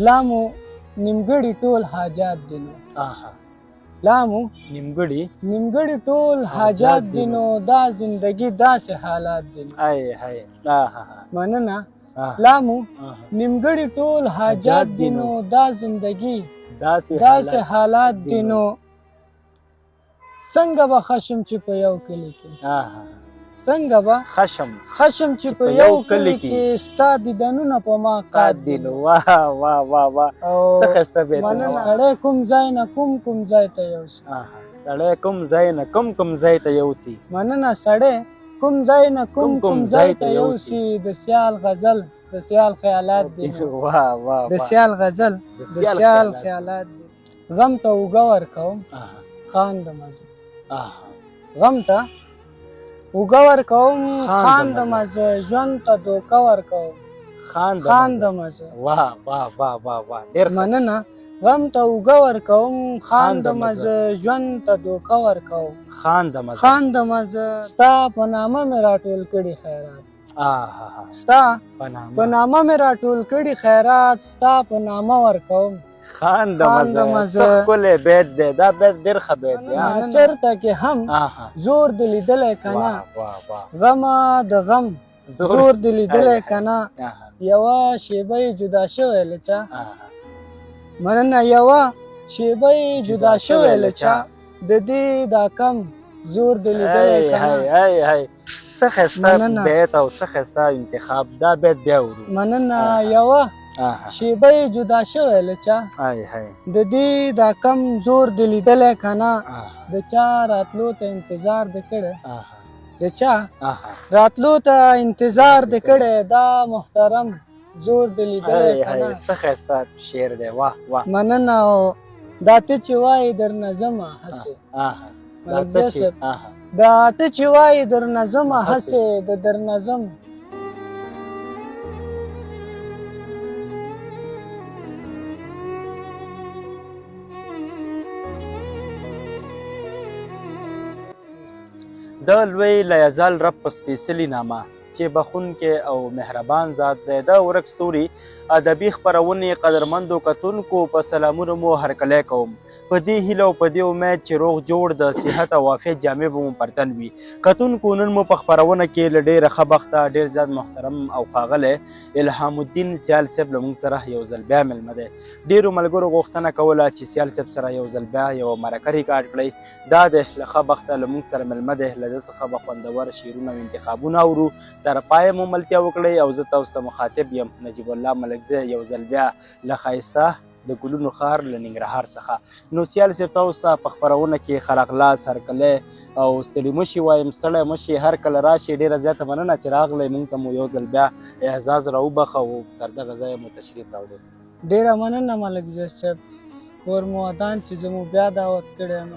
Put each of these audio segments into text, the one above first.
لا مو نیمګړي ټول حاجات دي نو. لا مو نیمګړي نیمګړي ټول حاجات دي نو، دا زندگی داسې حالات دي نو. ای های، آها. مننه. لا مو نیمګړي ټول حاجات دي نو، دا زندگی داسې داسې حالات دي نو. څنګه به خشم چې په یو کلي کې، څنګه به خشم خشم چې په یو کلي کې ستا دیدنونه په ما قاد دي نو. واه واه واه واه، څه ښایسته بیت. مننه. سړی کوم ځای نه کوم کوم ځای ته یوسي. سړی کوم ځای نه کوم کوم ځای ته یوسي. مننه. سړی کوم ځای نه کوم کوم ځای ته یوسي، د سیال غزل د سیال خیالات دي. واه واه. د سیال غزل د سیال خیالات دي. غم ته اوږه ورکوم خان د مزه، غم ته اوږه ورکوم خان د مزه، ژوند ته دوکه ورکوم خان د مزه. واه واه واه واه واه، ډېر. مننه. غم ته اوږه ورکوم خان د مزه، ژوند ته دوکه ورکوم خان د مزه، خان د مزه. ستا په نامه مې راټول کړي خیرات، ستا په نامه مې راټول کړي خیرات، ستا په نامه ورکوم خان د مزه. ښکلی بیت دی دا، بیت ډېر ښه بیت دی. چرته کې هم زور دې لیدلی که نه، غمه د غم زور دې لیدلی که نه، یوه شېبه یې جدا شوی له چا. مننه. یوه شېبه یې جدا شوی له چا، د دې دا کم زور دې لیدلی که نه. څه ښایسته بیت او څه ښایسته انتخاب، دا بیت بیا اورو. مننه. یوه شېبه یې جدا شوی له چا، د دې دا کم زور دې لیدلی که نه، د چا راتلو ته انتظار دې کړی، د چا راتلو ته انتظار دې کړی، دا محترم زور دې لیدلی که نه. څه ښایسته شعر دی، واه واه. مننه. او دا ته چې وایې درنه ځمه هسې، ملکزی صاحب، دا ته چې وایې درنه ځمه هسې د درنه ځم. د لوی لیزال رب په سپېڅلي نامه چې بخښونکی او مهربان ذات دی. د ورک ستوري ادبي خپرونې قدرمندو کتونکو په سلامونو مو هرکلی کوم، په دې هیله او په دې امید چې روغ جوړ د صحت او عافیت جامې به مو پر تن وي. کتونکو، نن مو په خپرونه کې له ډېره ښه بخته ډېر زیات محترم او ښاغلی الهام الدین سیال صاحب له موږ سره یو ځل بیا مېلمه دی. ډېرو ملګرو غوښتنه کوله چې سیال صاحب سره یو ځل بیا یوه مرکه ریکارډ کړئ. دا دی له ښه بخته له موږ سره مېلمه دی، له ده څخه به خوندور شعرونه او انتخابونه اورو. تر پایه مو ملتیا وکړئ او زه تاسو ته مخاطب یم نجیب الله ملکزی، یو ځل بیا له ښایسته د ګلونو ښار له ننګرهار څخه. نو سیال صاحب، تاسو ته په خپرونه کې ښه راغلاست، هرکلی او ستړي مشي وایم. ستړی مشي، هر کله راشي. ډېره زیاته مننه چې راغلی، موږ ته مو یو ځل بیا اعزاز راوبخښه او تر دغه ځایه مو تشریف راوړی. ډېره مننه ملکزی صاحب، کور مو ودان چې زه مو بیا دعوت کړی یم،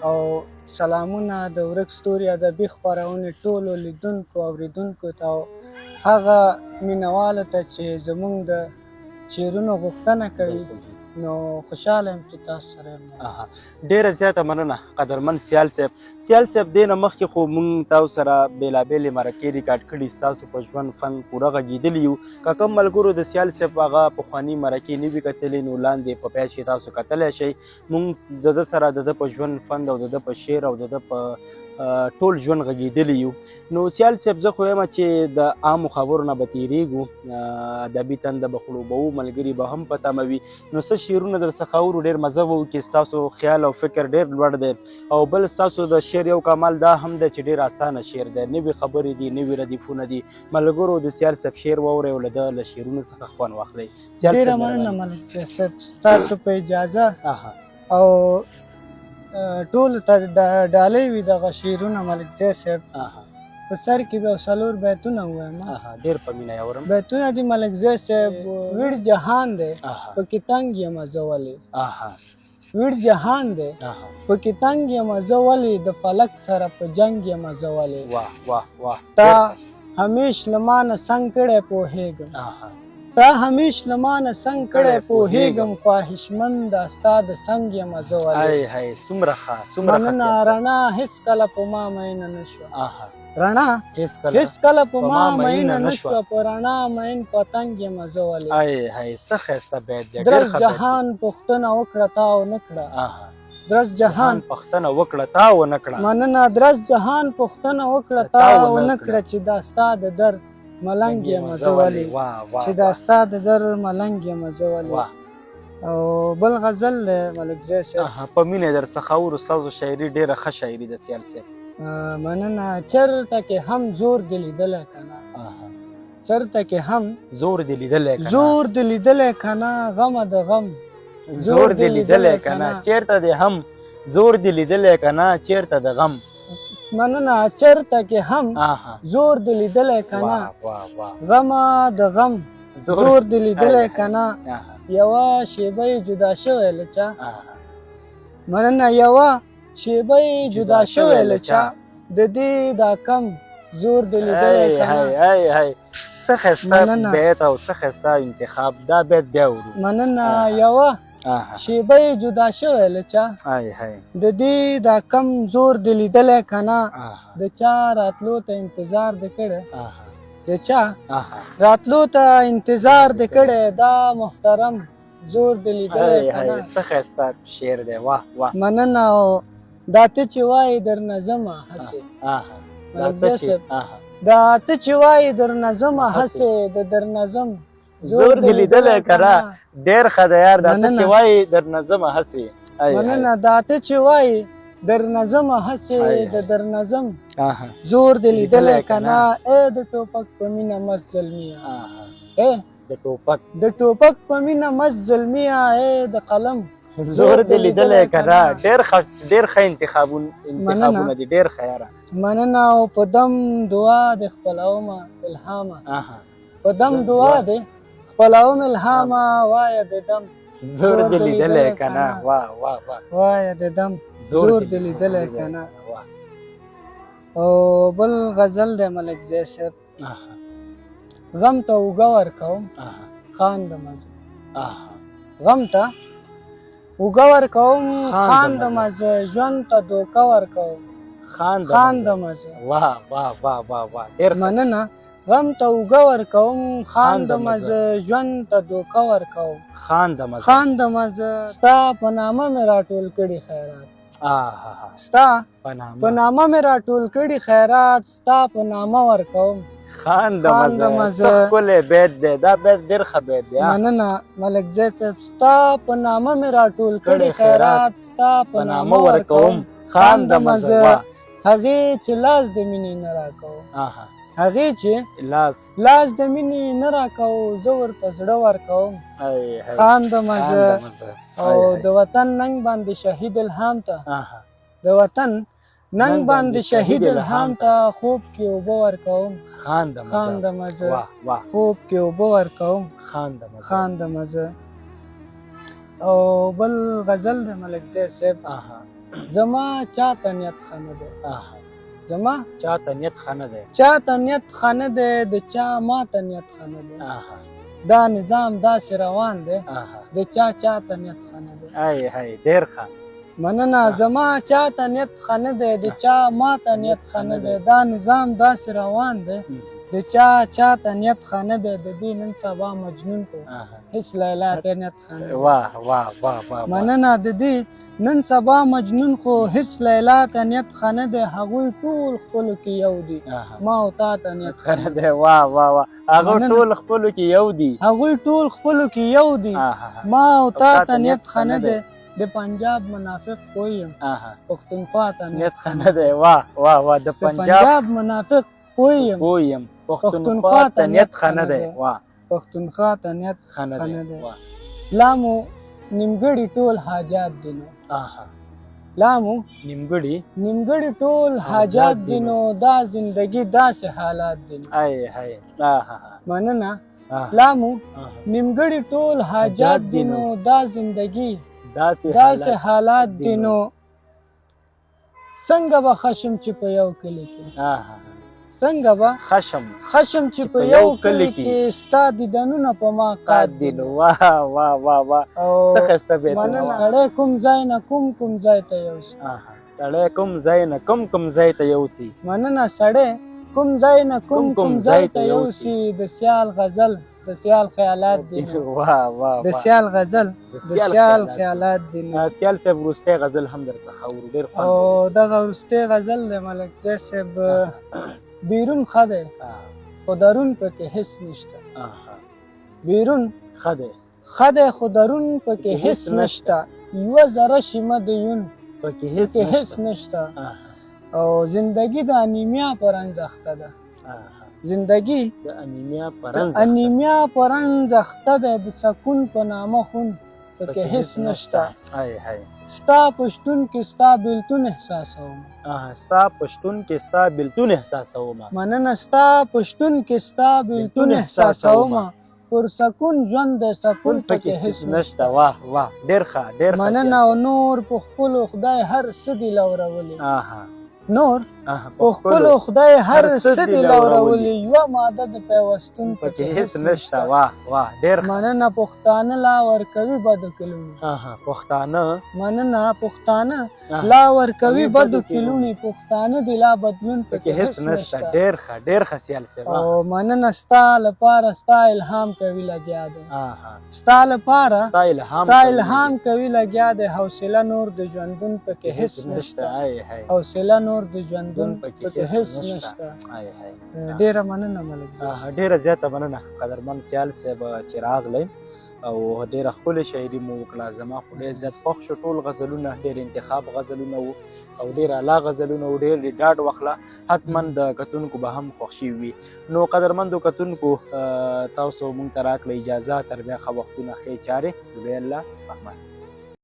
او سلامونه د ورک ستوري ادبي خپرونې ټولو لیدونکو اورېدونکو ته او هغه مینهوالو ته چې زمونږ د شعرونو غوښتنه کوي. نو خوشحاله یم چې تاسو سره یم. ډېره زیاته مننه قدرمن سیال صاحب. سیال صاحب، دې نه مخکې خو مونږ تاسو سره بېلابېلې مرکې ریکارډ کړي، ستاسو په ژوند فن پوره غږېدلي یو. که کوم ملګرو د سیال صاحب هغه پخواني مرکې نه وي کتلې، نو لاندې په پیج کې تاسو کتلی شئ. مونږ د ده سره د ده په ژوند فن او د ده په شعر او د ده په ټول ژوند غږېدلي یو. نو سیال صاحب، زه خو وایم چې د عامو خبرو نه به تېرېږو، ادبي تنده به خړوبوو، ملګري به هم په تمه وي. نو څه شعرونه در څخه اورو، ډېر مزه به وکړي. ستاسو خیال او فکر ډېر لوړ دی، او بل ستاسو د شعر یو کمال دا هم دی چې ډېر اسانه شعر دی، نوې خبرې دي، نوې ردیفونه دي. ملګرو، د سیال صاحب شعر واورئ او له ده له شعرونو څخه خوند واخلئ. سیال ډېره صاحب، مننه مهرباني. ملک صاحب، ستاسو په اجازه او ټولو ته د ډالۍ وي دغه شعرونه. ملکزی صاحب، په سر کې به څلور بیتونه ووایم. ډېر په مینه یې اورم. بیتونه دي ملکزی صاحب. ویړ جهان دی پکې تنګ یم زه ولې، ویړ جهان دی پکې تنګ یم زه ولې، د فلک سره په جنګ یم زه ولې. واه واه واه. تا همیش له ما نه څنګ کړی پوهېږم، تا همیش له ما نه څنګ کړی پوهېږم، خواهشمند دا ستا د څنګ یمه زه ولې. ای های، څومره ښه، څومره ښه. مننه. رڼا هېڅکله په ما مینه نه شوه. رڼا هېڅکله په ما مینه نه شوه، په رڼا مین پتنګ یمه زه ولې. ای های، څه ښایسته بیت دی. درس جهان پوښتنه وکړه تا ونه کړه. درس جهان پوښتنه وکړه تا ونه کړه. مننه. درس جهان پوښتنه وکړه تا ونه کړه، چې دا ستا د در ملنګ یم زه ولې، چې دا ستا د در ملنګ یم زه ولې. او بل غزل دی ملک زی صاحب. په مینه در څخه اورو، ستاسو شاعري ډېره ښه شاعري ده سیال صاحب. مننه. چرته کې هم زور دې لیدلی که نه، چرته کې هم زور دې لیدلی که نه، زور دې لیدلی که نه، غمه د غم زور دې لیدلی که نه، چېرته دې هم زور دې لیدلی که نه، چېرته د غم. مننه. چرته کې هم زور دې لیدلی که نه، غمه د غم زور دې لیدلی که نه، یوه شېبه یې جدا شوی له چا. مننه. یوه شېبه یې جدا شوی له چا، د دې دا کم زور دې لیدلی که نه. څه ښایسته بیت او څه ښایسته انتخاب، دا بیت بیا اورو. مننه. یوه شېبه یې جدا شوی له چا، د دې دا کم زور دې لیدلی که نه، د چا راتلو ته انتظار دې کړی، د چا راتلو ته انتظار دې کړی، دا محترم زور دې لیدلی که نه. څه ښایسته شعر دی، واه واه. مننه. او دا ته چې وایې درنه ځمه هسې، دا ته چې وایې درنه ځمه هسې، د درنه ځم زور دې لیدلی که نه. ډېر ښه دی یار، دا ته چې وایې درنه ځمه هسې. مننه. دا ته چې وایې درنه ځمه هسې، د درنه ځم زور دې لیدلی که نه، ای د ټوپک په مینه مست زلمیه، ای د ټوپک په مینه مست زلمیه، ای د قلم زور دې لیدلی که نه. ډېر ښه، ډېر ښه انتخابونه دي، ډېر ښه یاره. مننه. او په دم دعا دې خپلومه الهامه، په دم دعا دې خپلوم الهامه، وایه د دم زور دې لیدلی که نه. واه واه واه. وایه د دم زور دې لیدلی که نه. او بل غزل دی ملک زی صاحب. غم ته اوږه ورکوم خان د مزه، غم ته اوږه ورکوم خان د مزه، ژوند ته دوکه ورکوم خان د مزه. واه واه واه واه واه، ډېر. مننه. غم ته اوږه ورکوم خان د مزه، ژوند ته دوکه ورکوم خان د مزه، خان د مزه. ستا په نامه مې راټول کړي خیرات، ستا په نامه مې راټول کړي خیرات، ستا په نامه ورکوم خان د مزه. ښکلی بیت دی دا، بیت ډېر ښه بیت دی. مننه ملک زی صاحب. ستا په نامه مې راټول کړي خیرات، ستا په نامه ورکوم خان د مزه. هغې چې لاس د مینې نه راکوم، هغې چې لاس د مینې نه راکوو، زه ورته زړه ورکوم خان د مزه. او د وطن ننګ باندې شهید الهام ته، د وطن ننګ باندې شهید الهام ته، خوب کې اوبه ورکوم خان د مزه، خوب کې اوبه ورکوم خان د مزه. او بل غزل دی ملک زی صاحب. زما چاته نیت ښه نه دی، زما چاته نیت ښه نه دی، چاته نیت ښه نه دی، د چا ماته نیت ښه نه دی، دا نظام داسې روان دی، د چا چاته نیت ښه نه دی. ای های، ډېر ښه. مننه. زما چاته نیت ښه نه دی، د چا ماته نیت ښه نه دی، دا نظام داسې روان دی، د چا چاته نیت ښه نه دی، د دې نن سبا مجنون کو هیڅ لیلا ته نیت ښه نه دی. واه واه واه واه. مننه. د دې نن سبا مجنون خو هیڅ لیلا ته نیت ښه نه دی، هغوی ټول خپلو کې یو دي، ما او تا ته نیت ښه نه دی. واه واه واه. هغه ټول خپلو کې یو دي، هغوی ټول خپلو کې یو دي، ما او تا ته نیت ښه نه دی، د پنجاب منافق پوه یم، پښتونخوا ته نیت ښه نه دی. واه واه واه. د پنجاب منافق پوه یم، پښتونخوا ته نیت ښه نه دی. واه. پښتونخوا ته نیت ښه نه دی. لا مو نیمګړي ټول حاجات دي نو، لا مو نیمګړي ټول حاجات دي نو، دا زندگی داسې حالات دي نو. مننه. لا مو نیمګړي ټول حاجات دي نو، دا زندگی داسې حالات دي نو، څنګه به ښه شم چې په یو کلي کې، څنګه به خشم خشم چې په یو کلي کې ستا دیدنونه په ما قاد دي. واه واه واه واه، څه ښایسته بیتونه. مننه. سړی کوم ځای نه کوم کوم ځای ته یوسي. سړی کوم ځای نه کوم کوم ځای ته یوسي. مننه. سړی کوم ځای نه کوم کوم ځای ته یوسي، د سیال غزل د سیال خیالات دي. واه واه، د سیال غزل د سیال خیالات دي. سیال صاحب وروستی غزل هم در څخه اورو، ډېر خوند. او دغه وروستی غزل دی ملک زی صاحب. بیرون ښه دی خو درون پکې هیڅ نشته. بیرون ښه دی، ښه دی خو درون پکې هیڅ نشته، یوه ذره شیمه د یون پکې هیڅ نشته. او زندگی د انیمیا په رنځ اخته ده. زندگی د انیمیا په رنځ، انیمیا په رنځ اخته ده، د سکون په نامه خون پکې هیڅ نشته. ستا په شتون کې ستا بیلتون احساسوم. ستا په شتون کې ستا بیلتون احساسوم. مننه. ستا په شتون کې ستا بیلتون احساسوم، پر سکون ژوند دی سکون پکې هیڅ نشته. واه واه، ډېر ښه، ډېر ښه. مننه. او نور په خپلو خدای هر څه دي لورولي. نور په خپلو خدای هر څه دي لورولي، یوه ماده د پیوستون پکې هیڅ نشته. واه واه، ډېر ښه. مننه. پښتانه لا ورکوي بدو کې لوڼې. پښتانه، مننه. پښتانه لا ورکوي بدو کې لوڼې، پښتانه دي لا بدلون پکې هیڅ نشته. ډېر ښه، ډېر ښه سیال صاحب. او مننه. ستا لپاره ستا الهام کوي لګیا دی. ستا لپاره ستا الهام کوي لګیا دی، حوصله نور د ژوندون پکې هیڅ نشته. حوصله نور د ژوندون پکې هیڅ نشته. ډېره مننه ملک. ډېره زیاته مننه قدرمن سیال صاحب چې راغلی او ډېره ښکلې شاعري مو وکړه. زما خو ډېر زیات خوښ شو ټول غزلونه، ډېر انتخاب غزلونه وو او ډېر اعلی غزلونه وو. ډېر ډاډ وخله، حتما د کتونکو به هم خوښ شوي وي. نو قدرمندو کتونکو، تاسو مونږ ته راکړئ اجازه. تر بیا ښه وختونه، ښې چارې. لوی الله رحمان.